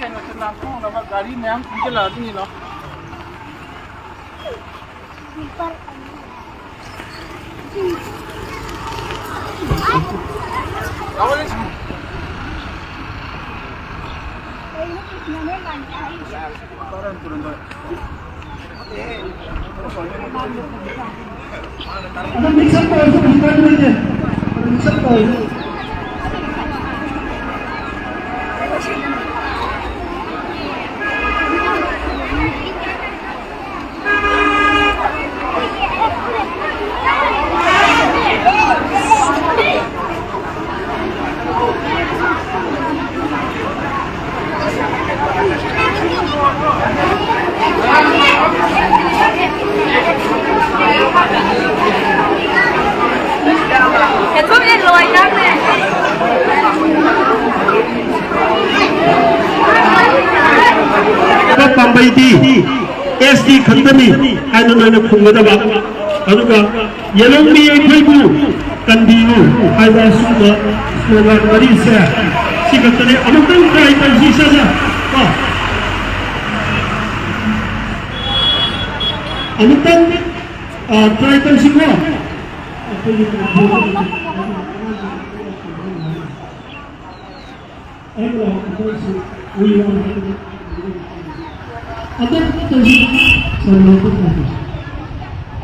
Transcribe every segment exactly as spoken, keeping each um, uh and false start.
ꯀꯩꯅꯣꯁꯦ ꯅꯥꯟꯊꯣꯛꯅꯕ ꯒꯥꯔꯤ ꯃꯌꯥꯝ ꯊꯧꯖꯤꯜꯂꯛꯑꯗꯣꯏꯅꯤꯗꯣ꯫ ꯄꯥꯝꯕꯩꯗꯤ ꯑꯦꯁ ꯇꯤ ꯈꯛꯇꯅꯤ ꯍꯥꯏꯅ ꯅꯣꯏꯅ ꯈꯨꯝꯒꯗꯕ꯫ ꯑꯗꯨꯒ ꯌꯦꯜꯍꯧꯃꯤ ꯑꯩꯈꯣꯏꯕꯨ ꯀꯟꯕꯤꯌꯨ ꯍꯥꯏꯕ ꯑꯁꯨꯝꯕ ꯁ꯭ꯂꯣꯒꯥꯟ ꯃꯔꯤꯁꯦ ꯁꯤ ꯈꯛꯇꯅꯤ꯫ ꯑꯃꯨꯛꯇꯪ ꯇ꯭ꯔꯥꯏ ꯇꯧꯁꯤ ꯏꯁꯥꯅ꯫ ꯀꯣ? ꯑꯃꯨꯛꯇꯪ, ꯑ, ꯇ꯭ꯔꯥꯏ ꯇꯧꯁꯤꯀꯣ꯫ ꯑꯩꯈꯣꯏꯒꯤ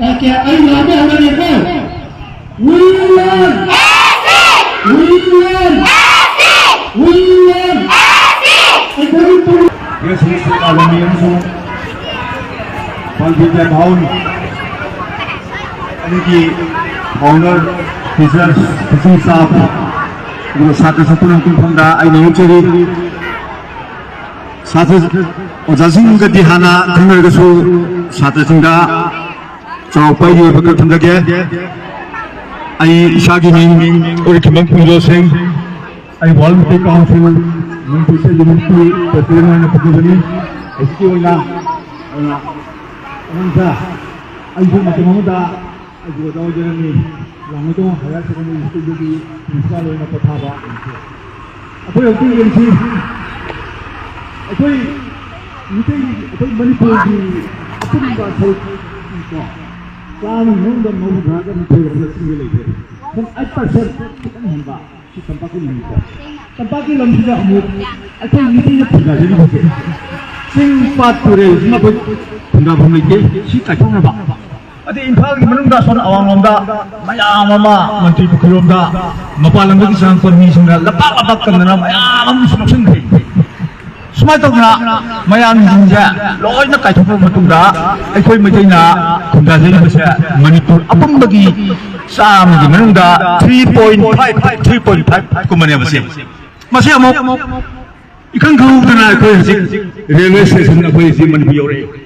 ꯑꯣꯀꯦ, ꯑꯩ ꯂꯥꯎꯕ ꯍꯧꯔꯒꯦꯀꯣ꯫ We want! We want! We want! ꯑꯩꯈꯣꯏ ꯄꯨꯝ- ꯒꯦꯁ ꯂꯤꯁ ꯄꯥꯜꯂꯝꯃꯤ ꯑꯃꯁꯨꯡ ꯄꯥꯟꯊꯣꯏꯕꯤ ꯚꯥꯎꯟ ꯑꯅꯤꯒꯤ ꯐꯥꯎꯟꯗꯔ, ꯇꯤꯆꯔꯁ, ꯇꯤꯆꯤꯡ ꯁ꯭ꯇꯥꯐ, ꯑꯗꯨꯒ ꯁꯥꯇ꯭ꯔ ꯁꯪꯒꯨꯟ ꯄꯨꯝꯐꯝꯗ ꯑꯩꯅ ꯅꯣꯛꯆꯔꯤ꯫ ꯁꯥꯇ꯭ꯔ ꯑꯣꯖꯥꯁꯤꯡꯒꯗꯤ ꯍꯥꯟꯅ ꯈꯪꯅꯔꯒꯁꯨ ꯁꯥꯇ꯭ꯔꯁꯤꯡꯗ ꯆꯥꯎꯔꯥꯛꯄ ꯑꯩꯒꯤ ꯑꯣꯏꯕ ꯈꯔ ꯊꯝꯖꯒꯦ꯫ ꯑꯩ ꯏꯁꯥꯒꯤ ꯃꯤꯡ ꯑꯣꯏꯔꯤꯈꯤꯕ ꯀꯨꯟꯖꯣ ꯁꯤꯡ, ꯑꯩ world Meetei council Manipur state ꯌꯨꯅꯤꯠꯀꯤ ꯄ꯭ꯔꯁꯤꯗꯦꯟ ꯑꯣꯏꯅ ꯐꯝꯖꯕꯅꯤ꯫ ꯍꯧꯖꯤꯛꯀꯤ ꯑꯣꯏꯅ, ꯑꯗꯨꯅ, ꯑꯉꯥꯡꯁꯥ, ꯑꯩꯁꯨ ꯃꯇꯝ ꯑꯃꯗ ꯑꯩꯁꯨ ꯑꯣꯖꯥ ꯑꯣꯏꯖꯔꯝꯃꯤ꯫ ꯂꯥꯡꯃꯩꯗꯣꯡ ꯍꯥꯌꯔ ꯁꯦꯀꯦꯟꯗꯔꯤ ꯁ꯭ꯀꯨꯜꯗꯒꯤ ꯄ꯭ꯔꯤꯟꯁꯤꯄꯥꯜ ꯑꯣꯏꯅ ꯄꯣꯊꯥꯕ꯫ ꯑꯩꯈꯣꯏ ꯍꯧꯖꯤꯛ ꯌꯦꯡꯁꯤ꯫ ꯑꯩꯈꯣꯏ ꯃꯤꯇꯩ, ꯑꯩꯈꯣꯏ ꯃꯅꯤꯄꯨꯔꯒꯤ ꯑꯄꯨꯟꯕ ꯁꯔꯨꯛ ꯀꯣ, ꯆꯥꯝꯃ ꯃꯅꯨꯡꯗ ꯃꯧꯗ꯭ꯔꯥꯒ ꯅꯤꯊꯣꯏ ꯍꯥꯏꯕ ꯆꯤꯡꯗ ꯂꯩꯈ꯭ꯔꯦ꯫ ꯁꯨꯝ ꯑꯩꯠ ꯄꯥꯔꯁꯦꯟ ꯈꯤꯇꯪ ꯍꯦꯟꯕ ꯁꯤ ꯇꯝꯄꯥꯛꯀꯤ ꯂꯝꯅꯤꯀꯣ꯫ ꯇꯝꯄꯥꯛꯀꯤ ꯂꯝꯁꯤꯗ ꯑꯃꯨꯛ ꯑꯩꯈꯣꯏ ꯃꯤꯇꯩꯅ ꯈꯨꯟꯗꯥꯖꯔꯤꯕꯁꯦ ꯆꯤꯡ, ꯄꯥꯠ, ꯇꯨꯔꯦꯜꯁꯤꯅ ꯑꯩꯈꯣꯏ ꯈꯨꯟꯗꯥꯐꯝ ꯂꯩꯇꯦ꯫ ꯁꯤ ꯀꯥꯏꯊꯣꯛꯅꯕ ꯑꯗꯩ ꯏꯝꯐꯥꯜꯒꯤ ꯃꯅꯨꯡꯗ ꯑꯁꯣꯝ ꯑꯋꯥꯡꯂꯣꯝꯗ ꯃꯌꯥꯝ ꯑꯃ ꯃꯟꯇ꯭ꯔꯤ ꯄꯨꯈ꯭ꯔꯤꯔꯣꯝꯗ ꯃꯄꯥꯟ ꯂꯝꯗꯒꯤ ꯆꯪꯉꯛꯄ ꯃꯤꯁꯤꯡꯅ ꯂꯄꯥꯛ ꯂꯄꯥꯛ ꯀꯟꯗꯅ ꯃꯌꯥꯝ ꯑꯃꯁꯨ ꯂꯧꯁꯤꯟꯈ꯭ꯔꯦ꯫ ꯁꯨꯃꯥꯏꯅ ꯇꯧꯗꯅ ꯃꯌꯥꯝꯁꯤꯡꯁꯦ ꯂꯣꯏꯅ ꯀꯥꯏꯊꯣꯛꯈ꯭ꯔꯕ ꯃꯇꯨꯡꯗ ꯑꯩꯈꯣꯏ ꯃꯩꯇꯩꯅ ꯈꯨꯟꯗꯥꯖꯔꯤꯕꯁꯦ ꯃꯅꯤꯄꯨꯔ ꯑꯄꯨꯟꯕꯒꯤ ꯆꯥꯝꯃꯒꯤ ꯃꯅꯨꯡꯗ three point five, three point five ꯀꯨꯝꯕꯅꯦꯕ ꯁꯦ꯫ ꯃꯁꯤ ꯑꯃꯨꯛ ꯏꯈꯪ ꯈꯪꯍꯧꯗꯅ ꯑꯩꯈꯣꯏ ꯍꯧꯖꯤꯛ ꯔꯦꯜꯋꯦ ꯁ꯭ꯇꯦꯁꯟ ꯑꯩꯈꯣꯏ ꯍꯧꯖꯤꯛ ꯃꯅꯤꯄꯨꯔ ꯌꯧꯔꯛꯑꯦ꯫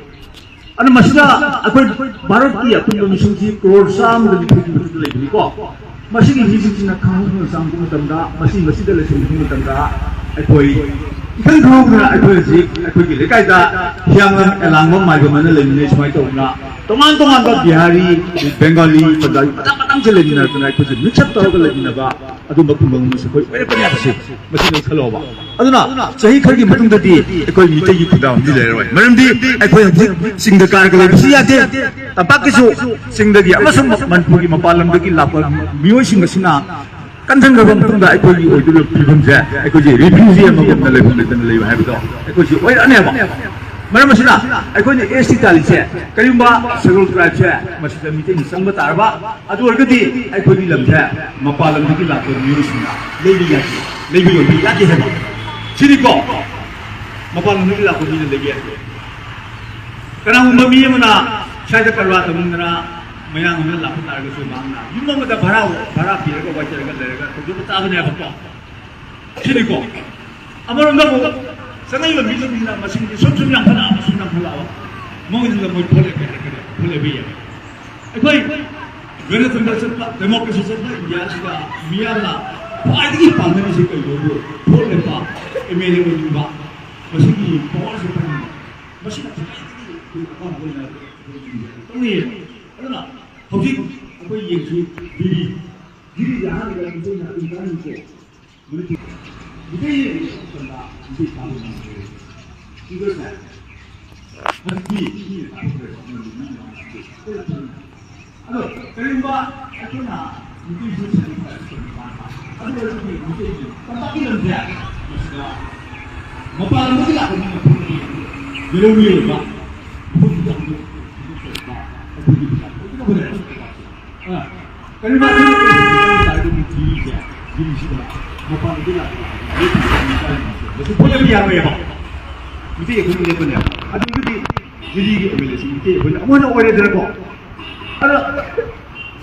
ꯑꯗꯨꯅ ꯃꯁꯤꯗ ꯑꯩꯈꯣꯏ ꯚꯥꯔꯠꯀꯤ ꯑꯄꯨꯟꯕ ꯃꯤꯁꯤꯡꯁꯤ ꯀ꯭ꯔꯣꯔ ꯆꯥꯝꯃꯗ ꯅꯤꯐꯨꯒꯤ ꯃꯊꯛꯇ ꯂꯩꯕꯅꯤꯀꯣ꯫ ꯃꯁꯤꯒꯤ ꯃꯤꯁꯤꯡꯁꯤꯅ ꯈꯪꯍꯧꯗꯅ ꯆꯪꯉꯛꯄ ꯃꯇꯝꯗ, ꯃꯁꯤ ꯃꯁꯤꯗ ꯂꯩꯁꯤꯟꯕ ꯃꯇꯝꯗ ꯑꯩꯈꯣꯏ ꯏꯈꯪ ꯈꯪꯍꯧꯗꯅ ꯑꯩꯈꯣꯏ ꯍꯧꯖꯤꯛ ꯑꯩꯈꯣꯏꯒꯤ ꯂꯩꯀꯥꯏꯗ ꯍꯤꯌꯥꯡꯂꯝ ꯑꯦꯂꯥꯡꯕꯝ ꯍꯥꯏꯕ ꯑꯃꯅ ꯂꯩꯃꯤꯟꯅꯩ꯫ ꯁꯨꯃꯥꯏꯅ ꯇꯧꯗꯅ ꯇꯣꯉꯥꯟ ꯇꯣꯉꯥꯟꯕ ꯕꯤꯍꯥꯔꯤ, ꯕꯦꯡꯒꯥꯂꯤ, ꯄꯟꯖꯥꯕꯤ ꯃꯊꯪ ꯃꯊꯪꯁꯦ ꯂꯩꯃꯤꯟꯅꯔꯛꯇꯅ ꯑꯩꯈꯣꯏꯁꯦ mix up ꯇꯧꯔꯒ ꯂꯩꯃꯤꯟꯅꯕ ꯑꯗꯨꯝꯕ ꯈꯨꯡꯒꯪ ꯑꯃꯁꯨ ꯑꯩꯈꯣꯏ ꯑꯣꯏꯔꯛꯀꯅꯤ ꯍꯥꯏꯕꯁꯤ ꯃꯁꯤ ꯅꯣꯏ ꯈꯜꯂꯣꯕ꯫ ꯑꯗꯨꯅ ꯆꯍꯤ ꯈꯔꯒꯤ ꯃꯇꯨꯡꯗꯗꯤ ꯑꯩꯈꯣꯏ ꯃꯤꯇꯩꯒꯤ ꯈꯨꯟꯗꯥꯕꯝꯗꯤ ꯂꯩꯔꯔꯣꯏ꯫ ꯃꯔꯝꯗꯤ ꯑꯩꯈꯣꯏ ꯍꯧꯖꯤꯛ ꯆꯤꯡꯗ ꯀꯥꯔꯒ ꯂꯩꯕꯁꯨ ꯌꯥꯗꯦ, ꯇꯝꯄꯥꯛꯀꯤꯁꯨ ꯆꯤꯡꯗꯒꯤ ꯑꯃꯁꯨꯡ ꯃꯅꯤꯄꯨꯔꯒꯤ ꯃꯄꯥꯟ ꯂꯝꯗꯒꯤ ꯂꯥꯛꯄ ꯃꯤꯑꯣꯏꯁꯤꯡ ꯑꯁꯤꯅ ꯀꯟꯁꯤꯟꯈ꯭ꯔꯕ ꯃꯇꯨꯡꯗ ꯑꯩꯈꯣꯏꯒꯤ ꯑꯣꯏꯗꯣꯔꯤꯕ ꯐꯤꯕꯝꯁꯦ ꯑꯩꯈꯣꯏꯁꯦ refugee ꯑꯃꯒꯨꯝꯅ ꯂꯩꯐꯝ ꯂꯩꯇꯅ ꯂꯩꯕ ꯍꯥꯏꯕꯗꯣ ꯑꯩꯈꯣꯏꯁꯦ ꯑꯣꯏꯔꯛꯑꯅꯦꯕ꯫ ꯃꯔꯝ ꯑꯁꯤꯅ ꯑꯩꯈꯣꯏꯅ S T ꯇꯥꯜꯂꯤꯁꯦ, ꯀꯔꯤꯒꯨꯝꯕ Scheduled Tribe ꯁꯦ ꯃꯁꯤꯗ ꯃꯤꯇꯩꯅ ꯆꯪꯕ ꯇꯥꯔꯕ, ꯑꯗꯨ ꯑꯣꯏꯔꯒꯗꯤ ꯑꯩꯈꯣꯏꯒꯤ ꯂꯝꯁꯦ ꯃꯄꯥꯟ ꯂꯝꯗꯒꯤ ꯂꯥꯛꯄ ꯃꯤꯑꯣꯏꯁꯤꯡꯅ ꯂꯩꯕ ꯌꯥꯗꯦ, ꯂꯩꯕ ꯌꯣꯟꯕ ꯌꯥꯗꯦ ꯍꯥꯏꯕ ꯁꯤꯅꯤꯀꯣ꯫ ꯃꯄꯥꯟ ꯂꯝꯗꯒꯤ ꯂꯥꯛꯄ ꯃꯤꯅ ꯂꯩꯕ ꯌꯥꯗꯦ꯫ ꯀꯅꯥꯒꯨꯝꯕ ꯃꯤ ꯑꯃꯅ ꯁ꯭ꯋꯥꯏꯗ ꯀꯔꯕꯥꯔ ꯇꯧꯅꯤꯡꯗꯅ ꯃꯌꯥꯡ ꯑꯃꯅ ꯂꯥꯛꯄ ꯇꯥꯔꯒꯁꯨ, ꯃꯍꯥꯛꯅ ꯌꯨꯝ ꯑꯃꯗ ꯚꯔꯥ, ꯚꯔꯥ ꯄꯤꯔꯒ ꯋꯥꯏꯖꯔꯒ ꯂꯩꯔꯒ ꯇꯧꯖꯕ ꯇꯥꯕꯅꯦꯕꯀꯣ꯫ ꯁꯤꯅꯤꯀꯣ꯫ ꯑꯃꯔꯣꯝꯗ ꯑꯃꯨꯛ ꯆꯪꯉꯛꯏꯕ ꯃꯤꯁꯤꯡꯁꯤꯅ ꯃꯁꯤꯡꯁꯤ ꯁꯨꯝ ꯁꯨꯝ ꯌꯥꯝꯈꯠꯂꯛꯑꯕ, ꯁꯨꯝ ꯌꯥꯝꯈꯠꯂꯛꯑꯕ, ꯃꯣꯏꯁꯤꯡꯗ ꯃꯣꯏ ꯚꯣꯠ ꯂꯦꯞꯀꯦ ꯍꯥꯏꯔꯛꯀꯅꯤ, ꯚꯣꯠ ꯂꯦꯞꯄ ꯌꯥꯏ꯫ ꯑꯩꯈꯣꯏ ꯒꯅꯇꯟꯇ꯭ꯔ ꯆꯠꯄ, democracy ꯆꯠꯄ ꯏꯟꯗꯤꯌꯥꯁꯤꯗ ꯃꯤꯌꯥꯝꯅ ꯈ꯭ꯋꯥꯏꯗꯒꯤ ꯄꯥꯝꯅꯔꯤꯁꯤ ꯀꯩꯅꯣꯕꯨ? ꯚꯣꯠ ꯂꯦꯞꯄ, M L A ꯑꯣꯏꯅꯤꯡꯕ, ꯃꯁꯤꯒꯤ power ꯁꯦ ꯄꯥꯏꯅꯤꯡꯕ, ꯃꯁꯤꯅ ꯈ꯭ꯋꯥꯏꯗꯒꯤ ꯑꯩꯈꯣꯏ ꯑꯄꯥꯝꯕ ꯑꯣꯏꯅ ꯇꯧꯔꯤ꯫ ꯑꯗꯨꯅ ꯍꯧꯖꯤꯛ ꯑꯩꯈꯣꯏ ꯌꯦꯡꯁꯤ, ꯗꯤꯜꯂꯤ, ꯗꯤꯜꯂꯤꯗ ꯑꯍꯥꯟꯕꯗ ꯃꯤꯇꯩꯅ ꯑꯗꯨꯝ ꯀꯥꯅꯤꯡꯁꯦ꯫ ꯃꯅꯤꯄꯨꯔ ꯃꯤꯇꯩ ꯌꯦꯡꯕ ꯃꯇꯝꯗ ꯃꯤꯇꯩ ꯀꯥꯕ ꯉꯝꯗ꯭ꯔꯦ꯫ ꯂꯤꯗꯔꯁꯦ ꯍꯧꯖꯤꯛꯇꯤ ꯃꯤꯅ ꯇꯥꯛꯄꯤꯔꯦꯕ, ꯑꯃꯔꯣꯝꯗ ꯃꯤꯅ ꯉꯥꯡꯕꯁꯦ꯫ ꯑꯗꯣ ꯀꯔꯤꯒꯨꯝꯕ ꯑꯩꯈꯣꯏꯅ ꯅꯨꯄꯤꯁꯨ ꯁꯦꯟ ꯈꯔ ꯁꯦꯟ ꯄꯥꯝꯕ, ꯑꯗꯨ ꯑꯣꯏꯔꯒꯗꯤ ꯃꯩꯇꯩꯒꯤ ꯇꯝꯄꯥꯛꯀꯤ ꯂꯝꯁꯦ ꯃꯁꯤꯗ ꯃꯄꯥꯟ ꯂꯝꯗꯒꯤ ꯂꯥꯛꯄ ꯃꯤ ꯃꯐꯝꯗꯤ ꯌꯦꯜꯍꯧꯃꯤ ꯑꯣꯏꯕ, ꯃꯐꯝꯗꯨꯗ ꯍꯧꯖꯤꯛ ꯍꯧꯖꯤꯛ ꯊꯣꯛꯄ ꯑꯩꯈꯣꯏꯒꯤ ꯄꯩꯁꯥ ꯊꯣꯛꯀꯗꯕꯅꯦ꯫ ꯑ, ꯀꯔꯤꯒꯨꯝꯕ ꯑꯩꯈꯣꯏꯅ ꯀꯔꯤꯒꯨꯝꯕ ꯇꯥꯔꯒꯗꯤ ꯖꯤꯔꯤꯁꯦ, ꯖꯤꯔꯤꯁꯤꯗ ꯃꯄꯥꯟꯗꯒꯤ ꯂꯥꯛꯄ ꯃꯁꯤ ꯄꯣꯠꯂꯦꯝ ꯌꯥꯔꯣꯏꯌꯦꯕ꯫ ꯃꯤꯇꯩ ꯑꯩꯈꯣꯏꯅ ꯂꯦꯞꯄꯅꯦꯕ꯫ ꯑꯗꯨꯗꯤ ꯖꯤꯔꯤꯒꯤ ꯑꯦꯝ ꯑꯦꯜ ꯑꯦꯁꯤ ꯃꯤꯇꯩ ꯑꯩꯈꯣꯏꯅ ꯑꯃꯨꯛ ꯍꯟꯅ ꯑꯣꯏꯔꯦꯗꯅꯀꯣ꯫ ꯑꯗꯣ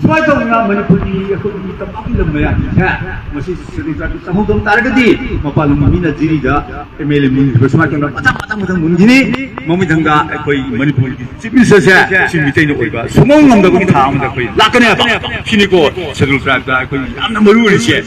ꯁꯨꯃꯥꯏꯅ ꯇꯧꯗꯅ ꯃꯅꯤꯄꯨꯔꯒꯤ ꯑꯩꯈꯣꯏꯒꯤ ꯇꯝꯄꯥꯛꯀꯤ ꯂꯝ ꯃꯌꯥꯝꯁꯤꯡꯁꯦ ꯃꯁꯤ ꯁꯦꯗꯨꯜ ꯇ꯭ꯔꯥꯏꯕꯇ ꯆꯪꯍꯧꯗꯕ ꯇꯥꯔꯒꯗꯤ ꯃꯄꯥꯟ ꯂꯝꯒꯤ ꯃꯤꯅ ꯖꯤꯔꯤꯗ ꯑꯦꯝ ꯑꯦꯜ ꯑꯦ ꯃꯨꯟꯈꯤꯕ ꯁꯨꯃꯥꯏꯅ ꯇꯧꯗꯅ ꯃꯊꯪ ꯃꯊꯪ ꯃꯊꯪ ꯃꯨꯟꯈꯤꯅꯤ꯫ ꯃꯃꯤꯊꯪꯗ ꯑꯩꯈꯣꯏ ꯃꯅꯤꯄꯨꯔꯒꯤ ꯆꯤꯐ ꯃꯤꯅꯤꯁꯇꯔꯁꯦ ꯁꯤ ꯃꯤꯇꯩꯅ ꯑꯣꯏꯕ ꯁꯨꯡꯉꯝ ꯉꯝꯗꯕꯒꯤ ꯊꯥꯛ ꯑꯃꯗ ꯑꯩꯈꯣꯏ ꯂꯥꯛꯀꯅꯦꯕ꯫ ꯁꯤꯅꯤꯀꯣ ꯁꯦꯗꯨꯜ ꯇ꯭ꯔꯥꯏꯕꯇ ꯑꯩꯈꯣꯏ ꯌꯥꯝꯅ ꯃꯔꯨ ꯑꯣꯏꯔꯤꯁꯦ꯫